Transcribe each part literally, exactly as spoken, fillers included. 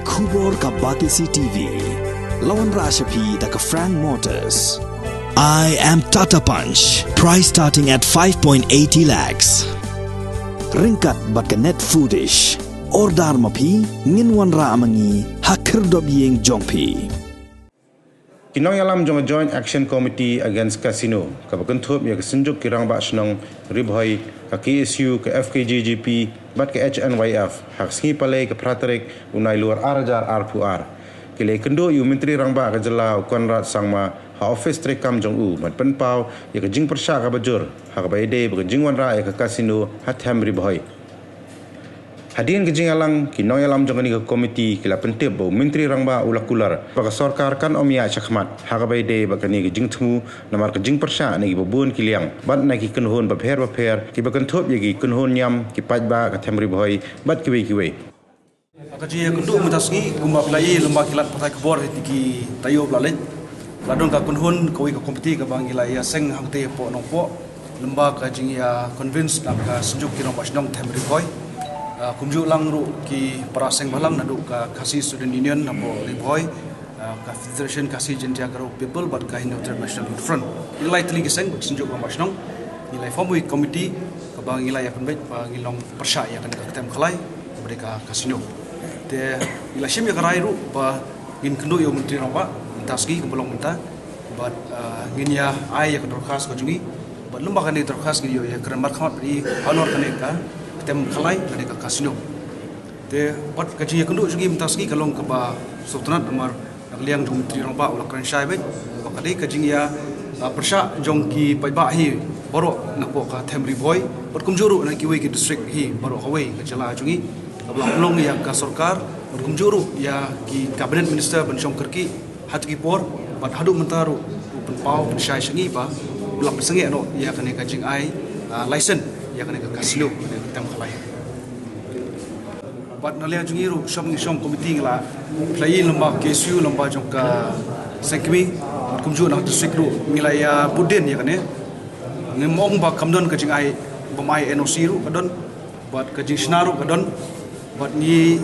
Khubor ka Batesi T V. La wanrah sha phi da ka Frank Motors. I am Tata Punch. Price starting at five point eighty lakhs. Ryngkat bad ka Net Foodish. Order ma phi, ngin wanrah ma ngi ha khyrdop ïing jong phi. Ki nongïalam jong ka Joint Action Committee Against Casino, kaba kynthup ïa ka Synjuk ki Rangbah Shnong Ri Bhoi, ka K S U, ka F K J G P bad ka H N Y F, ha ka sngi Palei ka phra tarik u Nailur ar hajar arphew ar, ki la ïakynduh ïa u Myntri Rangbah ka jylla u Conrad Sangma ha ophis treikam jong u ban pynpaw ïa ka jingpyrshah kaba jur ha kaba ïadei bad ka jingwanrah ïa ka casino ha Them Ri Bhoi. Hadien ka jingïalang, ki nongïalam jong kane ka komiti ki la pyntip ba u Myntri Rangbah u la kular ba ka sorkar kan ym ïaid shakhmat ha kaba ïadei bad kane ka jingthmu, namar ka jingpyrshah na kiba bun ki liang bad na ki kynhun bapher bapher, kiba kynthup ïa ki kynhun niam, ki paidbah ka Them Ri Bhoi bad kiwei kiwei. Ka jingïakynduh mynta sngi kumba phi la i lyngba ki lad pathai khubor ha ki taïew ba la leit, la don ka kynhun kawei ka komiti kaba ngi la ïaseng hangtei hapoh Nongpoh, lyngba ka jingïa convince na ka Synjuk ki Rangbah Shnong Them Ri Bhoi. Ah, kumjuh lang ruh ki para seng bhalang naduh ka Khasi Student Union hapoh Ri Bhoi, ah, ka Federation Khasi Jaintia Garo People bad ka Hynñiewtrep National Youth Front. Ngi lai tylli ki seng bad Synjuk Rangbah Shnong, ngi lai form ïa ka komiti kaba ngi la ïa pynbeit ba ngi long pyrshah ïa kane ka ktien khalai, kaba dei ka casino. Te ngi la shim ïa ka rai ruh ba ngin kynduh ïa u Myntri Rangbah mynta sngi kaba long mynta, bad, ah, ngin ïa ai ïa ka dorkhas ka jong ngi, bad lyngba kane ka dorkhas ngin ïoh ïa ka kren markhmat bad i halor kane ka ktien khalai, kane ka casino. Te bad ka jingïakynduh jong ngi mynta sngi ka long kaba sngewtynnat namar na ka liang jong u Myntri Rangbah u la kren shai beit ba ka dei ka jingïa, ah, pyrshah jong ki paidbah hi baroh napoh ka Them Ri Bhoi bad kumjuh ruh na kiwei ki district hi baroh kawei ka jylla jong ngi, kaba la pynlong ïa ka sorkar, bad kumjuh ruh ïa ki cabinet minister ban shong kyrkieh ha kito ki por, bad haduh mynta ruh u pynpaw pynshai sha ngi ba u la pynsangeh noh ïa kane ka jingai, ah, license ïa kane ka casino, kane ka ktien khalai. Bad na liang jong ngi ruh shong, shong komiti ngi la, phi la i lyngba K S U, lyngba jong ka seng kmie, kumjuh na ka district ruh ngi la ïa bud dien ïa kane. Ngim ong ba kam don ka jingai, bym ai N O C ruh ka don, bad ka jingshna ruh ka don, bad ngi,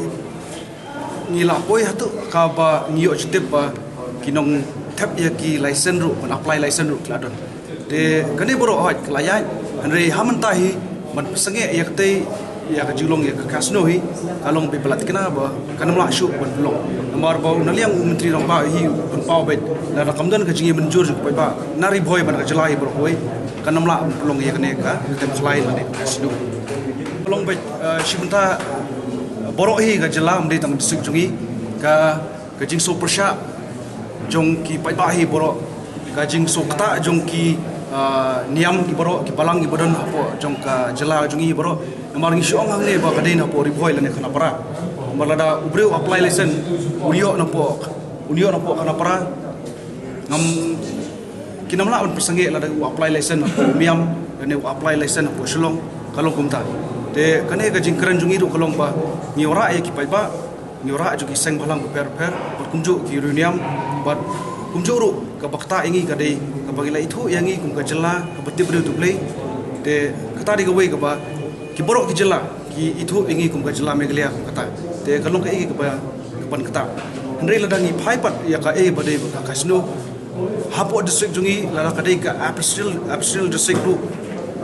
ngi la poi hato kaba ngi ïoh jingtip ba ki nongthep ïa ki license ruh, ban apply license ruh ki la don. Te kane baroh hoi ka la ïaid, hynrei ha mynta hi ban pynsangeh ïa katei, ïa ka jinglong ïa ka casino hi, ka long beit ba la thikna ba kan ym lah shuh ban pynlong. Namar ba na liang u Myntri Rangbah hi u pynpaw beit, lada kam don ka jingïamynjur jong ki paidbah na Ri Bhoi bad ka jylla hi baroh kawei, kan ym lah ban pynlong ïa kane ka ktien khalai lane ka casino. Ka long beit, eh, shi bynta baroh hi ka jylla, ym dei tang district jong ngi, ka ka jingsngewpyrshah jong ki paidbah hi baroh, ka jingsngewkta jong ki, ah, niam ki baroh, ki balang ki ba don hapoh jong ka jylla jong ngi baroh. Namar ngi shu ong hangne ba ka dei napoh Ri Bhoi lane Khanapara. Namar lada u briew apply license, u ïoh napoh, u ïoh napoh Khanapara. Ngam, kin ym lah ban pynsangeh lada u apply license hapoh Umiam lane u apply license hapoh Shillong, ka long kumta. Te kane ka jingkren jong ngi ruh ka long ba ngi wanrah ïa ki paidbah, ngi wanrah jong ki seng bhalang bapher bapher, bad kumjuh ki riewniam, bad kumjuh ruh kaba ktah ïa ngi ka dei kaba ngi la ithuh ïa ngi kum ka jylla kaba tip briew tip Blei. Te kata dei kawei kaba ki baroh ki jylla ki ithuh ïa ngi kum ka jylla Meghalaya kum kata. Te ka long kaei kaba, kaban ktah. Hynrei lada ngi phai pat ïa kaei ba dei ka casino hapoh district jong ngi, lada ka dei ka Aboriginal, Aboriginal district ruh,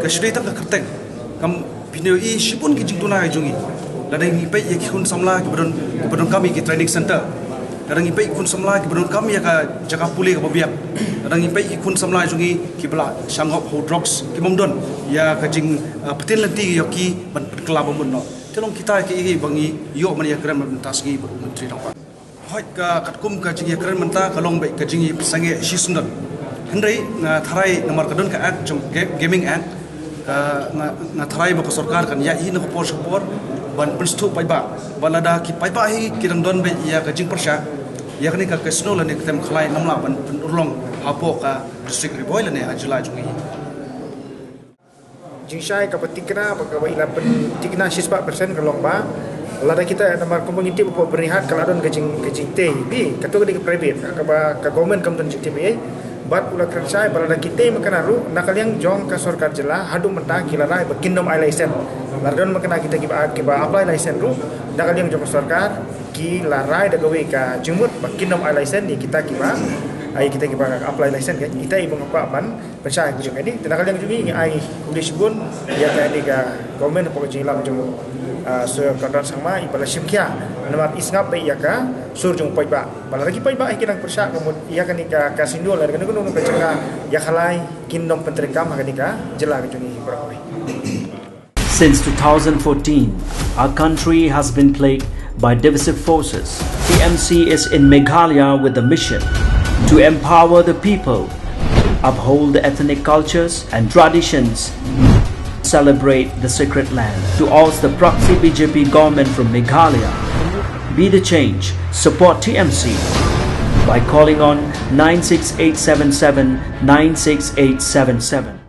ka shu dei tang ka kyrteng. Kam pynïoh-i shibun ki jingduna jong ngi. Lada ngi peit ïa ki khun samla kiba don, kiba donkam ïa ki training center. Lada ngi peit ki khun samla kiba donkam ïa ka jaka pule kaba biang. Lada ngi peit ki khun samla jong ngi kiba la shah ngop ha u drugs, ki bym don ïa ka jing, ah, pynthikna lynti ïa ki ban pynkylla bamut noh. Te long kita kiei kiei ba ngi ïoh ban ïakren mynta sngi bad u Myntri Rangbah. Hooid, ka katkum ka jingïakren mynta ka long beit ka jingïapynsangeh shisyndon. Hynrei nga tharai namar ka don ka Act jong Ga-, Gaming Act, ka nga, nga tharai ba ka sorkar kan ïaid hi na ka por sha ka por ban pynsngewthuh paidbah. Ba lada ki paidbah hi ki dang don beit ïa ka jingpyrshah ïa kane ka casino lane ka ktien khalai, ngam lah ban pynurlong hapoh ka district Ri Bhoi lane ha jylla jong ngi. Jingshai kaba thikna, ba kaba i la pynthikna shispah percent ka long ba lada kita, namar kumba ngi tip ba Byrnihat ka la don ka jing, ka jingtei, bi, kato ka dei ka private, kaba ka government kam don jingtei ba ei. Bad u la kren shai ba lada ki tei makna ruh na ka liang jong ka sorkar jylla, haduh mynta ki la rai ba kin ym ai license. Lada don makna kita kiba, kiba apply license ruh na ka liang jong ka sorkar, Ki la rai da kawei ka jingmut ba kin ym ai license ïa kita kiba, ai kita kiba apply license, kan ita i bym kwah ban pynshai ka jong ka ni. Te na ka liang jong ngi ngi ai khublei shibun ïa kane ka government hapoh ka jingïalam jong, ah, Sir Conrad Sangma iba la shim khia. Namar i sngap ba ïa ka sur jong u paidbah, ba lada ki paidbah hi ki nang pyrshah ka mut ïa kane ka, ka shindur lane kano kano ka jaka ïa khalai kin ym pyntreikam ha kane ka jylla ka jong ngi baroh kawei. Since two thousand fourteen, our country has been plagued by divisive forces. T M C is in Meghalaya with the mission to empower the people, uphold the ethnic cultures and traditions, celebrate the sacred land. To oust the proxy B J P government from Meghalaya, be the change, support T M C by calling on nine six eight seven seven nine six eight seven seven.